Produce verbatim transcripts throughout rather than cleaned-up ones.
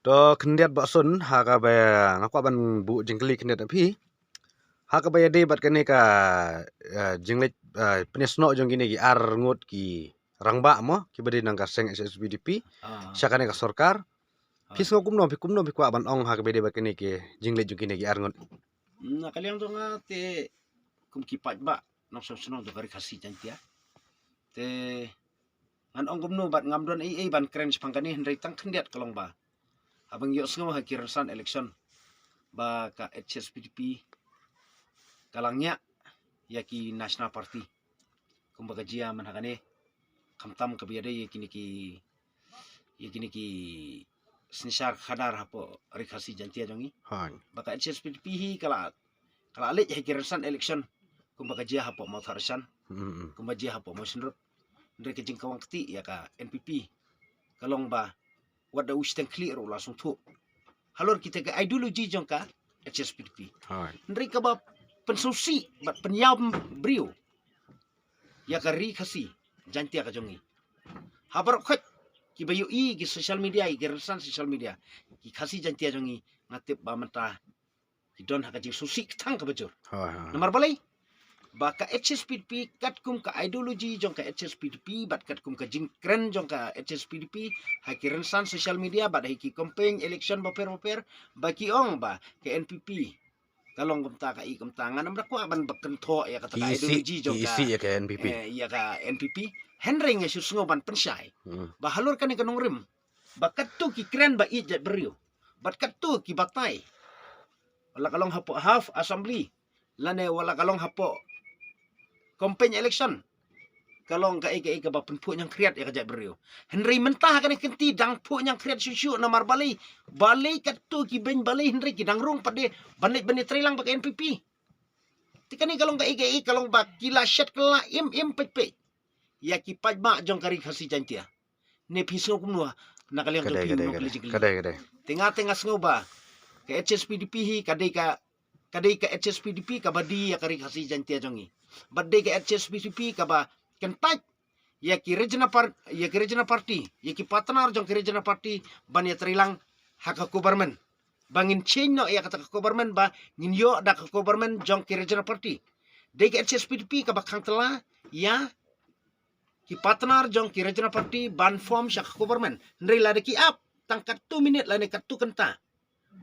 To khyndiat Bah Sun, ha kaba nga kwah ban buh jingkylli khyndiat na phi. Ha kaba ïadei bad kane ka, eh, jingleit, eh, pynïasnoh jong kine ki ar ngut ki rangbah mo, kiba dei na ka seng H S P D P, ah, sha kane ka sorkar. Phi sngew kumno, phi kumno phi kwah ban ong ha kaba ïadei bad kane ki jingleit jong kine ki ar ngut? Hmm, na ka liang jong nga te kum ki paidbah nongshong shnong jong ka Ri Khasi Jaiñtia, te ngan ong kumno bad ngam don ei ei ban kren shaphang kane, hynrei tang khyndiat ka long ba haba ngi ïohsngew ha ki rynsan election ba ka H S P D P ka la ngiah ïa ki National Party kumba ka jia mynta kane, khamtam kaba ïadei ïa kine ki, ïa kine ki synshar khadar hapoh Ri Khasi Jaiñtia jong ngi. Ba ka H S P D P hi ka la, ka la leit ha ki rynsan election kumba ka jia hapoh Mawthadraishan, kumba jia hapoh Mawshynrut. Hynrei ka jingkawang kti ïa ka N P P ka long ba wat da u shiteng khlieh ruh la sngewthuh halor kita ka ideology jong ka H S P D P. Hynrei kaba pynsngewsih bad pynïap briew ïa ka Ri Khasi Jaiñtia ka jong ngi. Ha baroh khoit kiba ïohi ki social media, ki rynsan social media, ki Khasi Jaiñtia jong ngi, nga tip ba mynta ki don ha ka jingsngewsih kthang kaba jur. Namar balei? Ba ka H S P D P katkum ka ideology jong ka H S P D P bad katkum ka jingkren jong ka H S P D P ha ki rynsan social media bad ha ki campaign election bapher bapher, ba ki ong ba ka N P P ka long kumta ka i kumta. Ngan ym da kwah ban ba kynthoh ïa kata ka ideology jong ka, ïa ka N P P. Eh, ïa ka N P P. Hynrei nga shu sngew ban pynshai ba halor kane ka nongrim ba katto ki kren ba ïeit jaitbynriew bad katto ki batai, wala ka long hapoh half assembly lane wala ka long hapoh campaign election, ka long kaei kaei kaba pynphuh ñiangkhriat ïa ka jaitbynriew. Hynrei mynta ha kane ka kynti dang phuh ñiangkhriat shuh shuh namar balei, balei katto ki beiñ balei hynrei ki dang rung pat de ban leit ban ïatreilang bad ka N P P. Te kane ka long kaei kaei ka long ba ki la shet kylla im im peit peit ïa ki paidbah jong ka Ri Khasi Jaiñtia. Ne phi sngew kumno na ka liang jong phi? Te nga te nga sngew ba ka H S P D P hi ka dei ka, ka dei ka H S P D P kaba die ïa ka Ri Khasi Jaiñtia jong ngi. Bad dei ka H S P D P kaba kyntait ïa ki regional par-, ïa ki regional party, ïa ki partner jong ki regional party ban ïatreilang ha ka government. Ba ngin change noh ïa kata ka government ba ngin ïoh da ka government jong ki regional party. Dei ka H S P D P kaba khang tylla ïa ki partner jong ki regional party ban form sha ka government. Hynrei lada ki ap tang katto minit lane katto kynta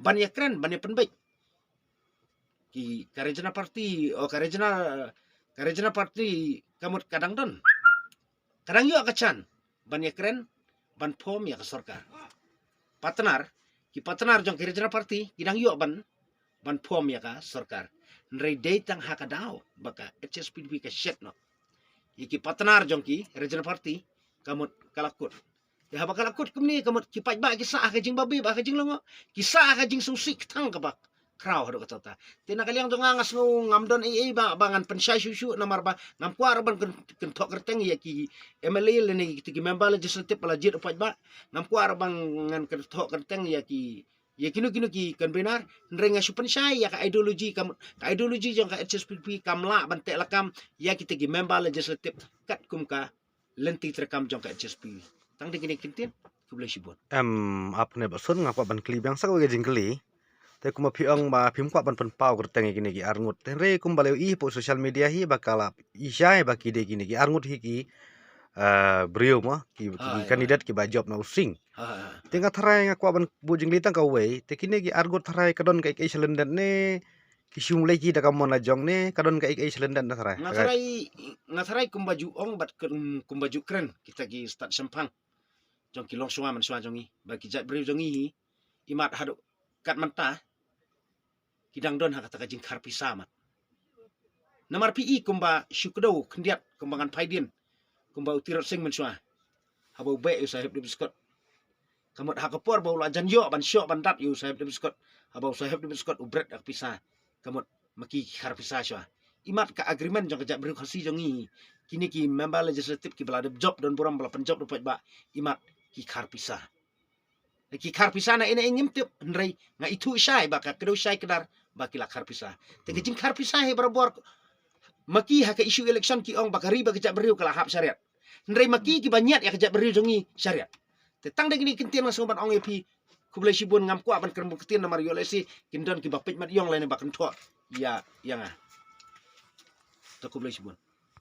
ban ïakren, ban ïapynbeit, ki ka regional party, o ka regional, ka regional party ka mut ka dang don, ka dang ïoh ka chance ban ïakren, ban form ïa ka sorkar. Partner, ki partner jong ki regional party ki dang ïoh ban, ban form ïa ka sorkar. Hynrei dei tang ha ka daw ba ka H S P D P ka shet noh ïa ki partner jong ki regional party, ka mut ka la kut. Te haba ka la kut kumne ka mut ki paidbah ki sah ha ka jingbabe bad ha ka jinglyngngoh, ki sah ha ka jingsngewsih kthang kaba khraw haduh katta katta. Te na ka liang jong nga nga sngew ngam don ei ei ba, ba ngan pynshai shuh shuh namar ba ngam kwah ruh ban kyn-, kynthoh kyrteng ïa ki M L A lane ïa ki member legislative ba la jied u paidbah. Ngam kwah ruh ba ngan kynthoh kyrteng ïa ki, ïa kino kino ki convener, hynrei nga shu pynshai ïa ka ideology, ka, ka ideology jong ka H S P D P kam lah ban teh lakam ïa kita ki member legislative katkum ka lynti treikam jong ka H S P. Tang da kine ki ktien, khublei shibun. Em, ap ne Bah Sun, nga kwah ban kylli biang sa kawei ka jingkylli. Te kumba phi ong ba phim kwah ban pynpaw kyrteng ïa kine ki ar ngut. Te hynrei kumba la ïohi hapoh social media hi ba ka la ïohi shai ba ki dei kine ki ar ngut hi ki, eh, briew mo, ki, ki candidate kiba jop na u sing. Te nga tharai nga kwah ban buh jingkylli tang kawei. Te kine ki ar ngut tharai ka don kaei kaei shalyndet ne ki shu leit ki da ka mon la jong ne ka don kaei kaei shalyndet na tharai? Nga tharai, nga tharai kumba ju ong bad kum-, kumba ju kren kita ki stad shemphang jong ki longshuwa manshuwa jong ngi, ba ki jaitbynriew jong ngi hi, imat haduh kat mynta ki dang don ha kata ka jingkhar pisa mat. Namar phi i kumba shu kdew khyndiat kumba ngan phai dien, kumba u Tirot Sing mynshuwa, haba u beh ïa u Saheb David Scott. Ka mut ha ka por ba u la jan ïoh ban shoh ban dat ïa u Saheb David Scott, haba u Saheb David Scott u bret ïa ka pisa. Ka mut ma ki ki khar pisa shuwa. Imat ka agreement jong ka jaitbynriew Khasi jong ngi, kine ki member legislative kiba la dep jop don burom ba la pynjop da u paidbah, imat ki khar pisa. Ki khar pisa na ine i ngim tip, hynrei nga ithuh shai ba ka kdew shai kdar ba ki la khar pisa. Te ka jingkhar pisa hi barabor, ma ki ha ka issue election ki ong ba ka ri bad ka jaitbynriew ka la hap shariat. Hynrei ma ki kiba ñiad ïa ka jaitbynriew jong ngi shariat. Te tang da kine ki ktien nga sngew ban ong ïa phi, Khublei shibun, ngam kwah ban kren bun ktien namar ïoh lehse kin don kiba peit mat ïong lane ba kynthoh ïa ïa nga. Te khublei shibun.